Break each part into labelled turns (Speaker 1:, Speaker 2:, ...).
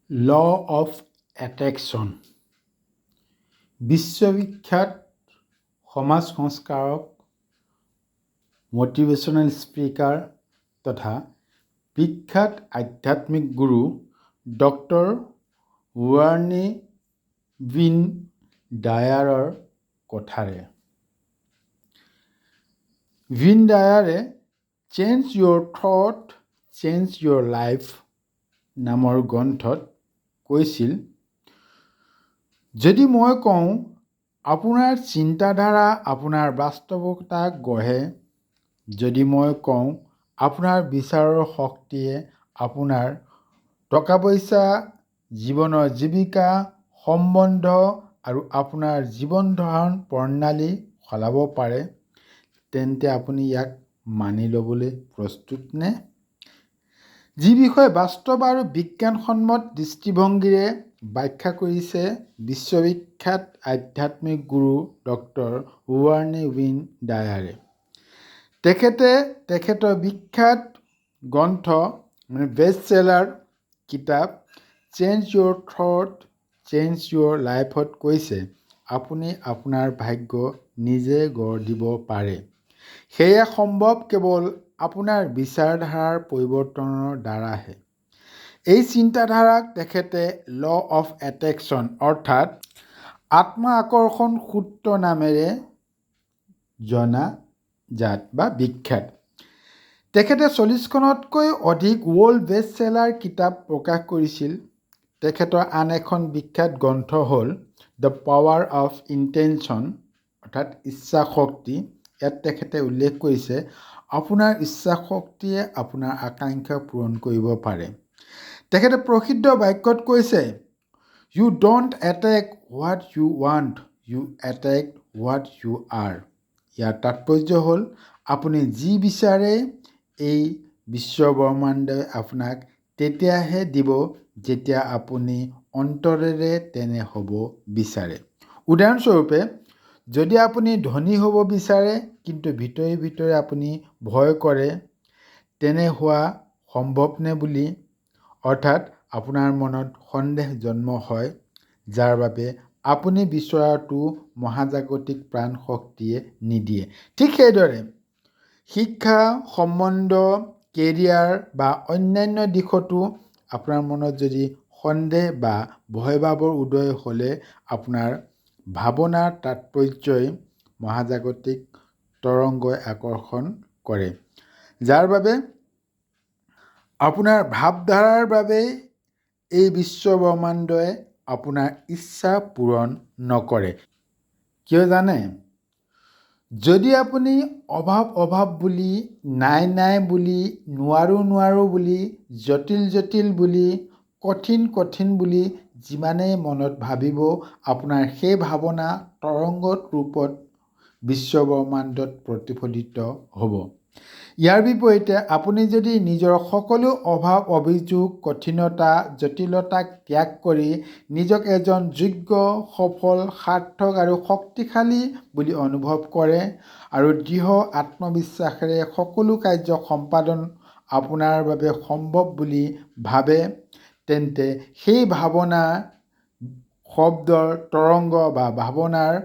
Speaker 1: Law of attraction. বিশ্ববিখ্যাত সমাজ সংস্কাৰক, মটিভেশ্যনেল স্পীকাৰ তথা বিখ্যাত আধ্যাত্মিক গুৰু ডক্টৰ ৱাৰ্নি ৱিন ডায়াৰৰ কথাৰে। ৱিন ডায়াৰে "Change your thought, change your life" নামৰ গ্ৰন্থত কৈছিল, যদি মই কওঁ আপোনাৰ চিন্তাধাৰা আপোনাৰ বাস্তৱতাক গঢ়ে, যদি মই কওঁ আপোনাৰ বিচাৰৰ শক্তিয়ে আপোনাৰ টকা-পইচা, জীৱনৰ জীৱিকা, সম্বন্ধ আৰু আপোনাৰ জীৱন ধাৰণ প্ৰণালী সলাব পাৰে, তেন্তে আপুনি ইয়াক মানি ল'বলৈ প্ৰস্তুত নে? যি বিষয়ে বাস্তৱ আৰু বিজ্ঞানসন্মত দৃষ্টিভংগীৰে ব্যাখ্যা কৰিছে বিশ্ববিখ্যাত আধ্যাত্মিক গুৰু ডক্টৰ ৱাৰ্নি ৱিন ডায়াৰে। তেখেতে তেখেতৰ বিখ্যাত গ্ৰন্থ, মানে বেষ্ট চেলাৰ কিতাপ "Change your thought, change your লাইফ"ত কৈছে, আপুনি আপোনাৰ ভাগ্য নিজে গঢ় দিব পাৰে। সেয়া সম্ভৱ কেৱল আপোনাৰ বিচাৰধাৰাৰ পৰিৱৰ্তনৰ দ্বাৰাহে। এই চিন্তাধাৰাক তেখেতে ল অফ এট্ৰেকশ্যন অৰ্থাৎ আত্ম-আকৰ্ষণ সূত্ৰ নামেৰে জনাজাত বা বিখ্যাত। তেখেতে 40খনতকৈ অধিক ৱৰ্ল্ড বেষ্ট চেলাৰ কিতাপ প্ৰকাশ কৰিছিল। তেখেতৰ আন এখন বিখ্যাত গ্ৰন্থ হ'ল the power of intention, অৰ্থাৎ ইচ্ছা শক্তি। ইয়াত তেখেতে উল্লেখ কৰিছে, আপোনাৰ ইচ্ছাশক্তিয়ে আপোনাৰ আকাংক্ষা পূৰণ কৰিব পাৰে। তেখেতে প্ৰসিদ্ধ বাক্যত কৈছে, "You don't attract what you want, you attract what you are." ইয়াৰ তাৎপৰ্য হ'ল, আপুনি যি বিচাৰে এই বিশ্বব্ৰহ্মাণ্ডই আপোনাক তেতিয়াহে দিব যেতিয়া আপুনি অন্তৰেৰে তেনে হ'ব বিচাৰে। উদাহৰণস্বৰূপে, যদি আপুনি ধনী হ'ব বিচাৰে কিন্তু ভিতৰি ভিতৰি আপুনি ভয় কৰে তেনে হোৱা সম্ভৱনে বুলি, অৰ্থাৎ আপোনাৰ মনত সন্দেহ জন্ম হয়, যাৰ বাবে আপুনি বিচৰাটো মহাজাগতিক প্ৰাণশক্তিয়ে নিদিয়ে। ঠিক সেইদৰে শিক্ষা, সম্বন্ধ, কেৰিয়াৰ বা অন্যান্য দিশতো আপোনাৰ মনত যদি সন্দেহ বা ভয়ভাৱৰ উদয় হ'লে আপোনাৰ ভাৱনাৰ তাৎপৰ্যই মহাজাগতিক তৰংগই আকৰ্ষণ কৰে, যাৰ বাবে আপোনাৰ ভাৱধাৰাৰ বাবেই এই বিশ্বব্ৰহ্মাণ্ডই আপোনাৰ ইচ্ছা পূৰণ নকৰে। কিয় জানে? যদি আপুনি অভাৱ অভাৱ বুলি, নাই নাই বুলি, নোৱাৰো নোৱাৰো বুলি, জটিল জটিল বুলি, কঠিন কঠিন বুলি যিমানেই মনত ভাবিব, আপোনাৰ সেই ভাৱনা তৰংগত ৰূপত বিশ্বব্ৰহ্মাণ্ডত প্ৰতিফলিত হ'ব। ইয়াৰ বিপৰীতে আপুনি যদি নিজৰ সকলো অভাৱ, অভিযোগ, কঠিনতা, জটিলতাক ত্যাগ কৰি নিজক এজন যোগ্য, সফল, সাৰ্থক আৰু শক্তিশালী বুলি অনুভৱ কৰে আৰু দৃঢ় আত্মবিশ্বাসেৰে সকলো কাৰ্য সম্পাদন আপোনাৰ বাবে সম্ভৱ বুলি ভাবে, তেন্তে সেই ভাৱনা শব্দৰ তৰংগ বা ভাৱনাৰ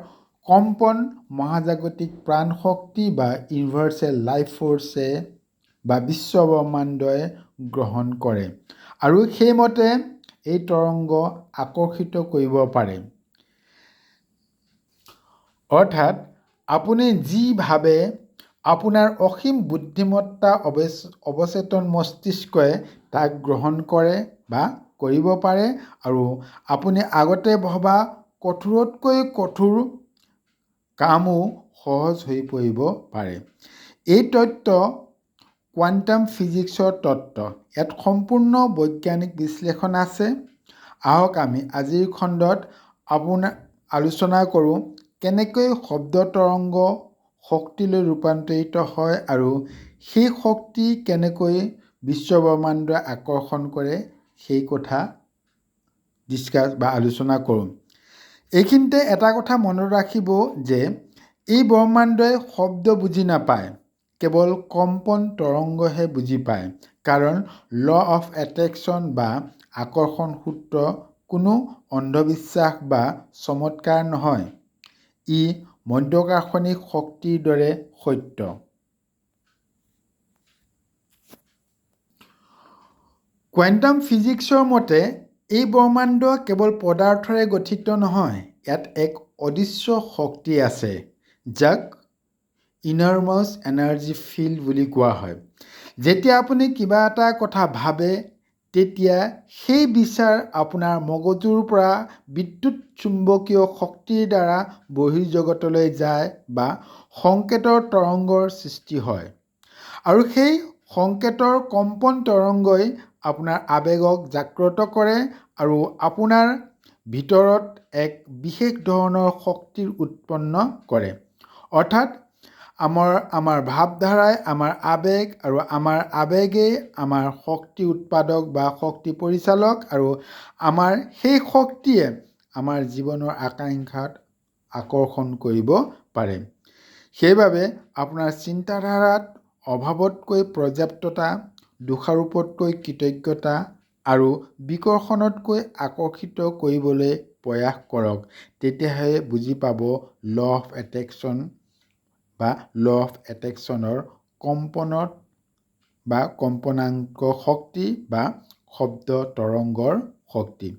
Speaker 1: কম্পন মহাজাগতিক প্ৰাণশক্তি বা ইউনিভাৰ্চেল লাইফ ফ'ৰ্চে বা বিশ্বব্ৰহ্মাণ্ডই গ্ৰহণ কৰে আৰু সেইমতে এই তৰংগ আকৰ্ষিত কৰিব পাৰে। অৰ্থাৎ আপুনি যি ভাবে, আপোনাৰ অসীম বুদ্ধিমত্তা অৱচেতন মস্তিষ্কই তাক গ্ৰহণ কৰে বা কৰিব পাৰে আৰু আপুনি আগতে ভবা কঠোৰতকৈ কঠোৰ কামো সহজ হৈ পৰিব পাৰে। এই তত্ত্ব কোৱাণ্টাম ফিজিক্সৰ তত্ত্ব। ইয়াত সম্পূৰ্ণ বৈজ্ঞানিক বিশ্লেষণ আছে। আহক আমি আজিৰ খণ্ডত আপোনাৰ আলোচনা কৰোঁ কেনেকৈ শব্দ তৰংগ শক্তিলৈ ৰূপান্তৰিত হয় আৰু সেই শক্তি কেনেকৈ বিশ্বব্ৰহ্মাণ্ডই আকৰ্ষণ কৰে, সেই কথা ডিছকাছ বা আলোচনা কৰোঁ। এইখিনিতে এটা কথা মনত ৰাখিব যে এই ব্ৰহ্মাণ্ডই শব্দ বুজি নাপায়, কেৱল কম্পন তৰংগহে বুজি পায়। কাৰণ ল অফ এট্ৰেকশ্যন বা আকৰ্ষণ সূত্ৰ কোনো অন্ধবিশ্বাস বা চমৎকাৰ নহয়, ই মাধ্যাকৰ্ষণিক শক্তিৰ দৰে সত্য। কোৱাণ্টাম ফিজিক্সৰ মতে এই ব্ৰহ্মাণ্ড কেৱল পদাৰ্থৰে গঠিত নহয়, ইয়াত এক অদৃশ্য শক্তি আছে, যাক ইনৰ্মাছ এনাৰ্জি ফিল্ড বুলি কোৱা হয়। যেতিয়া আপুনি কিবা এটা কথা ভাবে, তেতিয়া সেই বিচাৰ আপোনাৰ মগজুৰ পৰা বিদ্যুৎ চুম্বকীয় শক্তিৰ দ্বাৰা বহিৰ্জগতলৈ যায় বা সংকেতৰ তৰংগৰ সৃষ্টি হয়, আৰু সেই সংকেতৰ কম্পন তৰংগই আপোনাৰ আৱেগক জাগ্ৰত কৰে আৰু আপোনাৰ ভিতৰত এক বিশেষ ধৰণৰ শক্তিৰ উৎপন্ন কৰে। অৰ্থাৎ আমাৰ ভাৱধাৰাই আমাৰ আৱেগ আৰু আমাৰ আৱেগেই আমাৰ শক্তি উৎপাদক বা শক্তি পৰিচালক, আৰু আমাৰ সেই শক্তিয়ে আমাৰ জীৱনৰ আকাংক্ষাত আকৰ্ষণ কৰিব পাৰে। সেইবাবে আপোনাৰ চিন্তাধাৰাত অভাৱতকৈ পৰ্যাপ্ততা, দোষাৰোপতকৈ কৃতজ্ঞতা আৰু বিকৰ্ষণতকৈ আকৰ্ষিত কৰিবলৈ প্ৰয়াস কৰক, তেতিয়াহে বুজি পাব ল অফ এট্ৰেকশ্যন বা ল অফ এট্ৰেকশ্যনৰ কম্পনত বা কম্পনাংক শক্তি বা শব্দ তৰংগৰ শক্তি।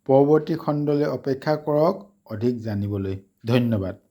Speaker 1: পৰৱৰ্তী খণ্ডলৈ অপেক্ষা কৰক অধিক জানিবলৈ। ধন্যবাদ।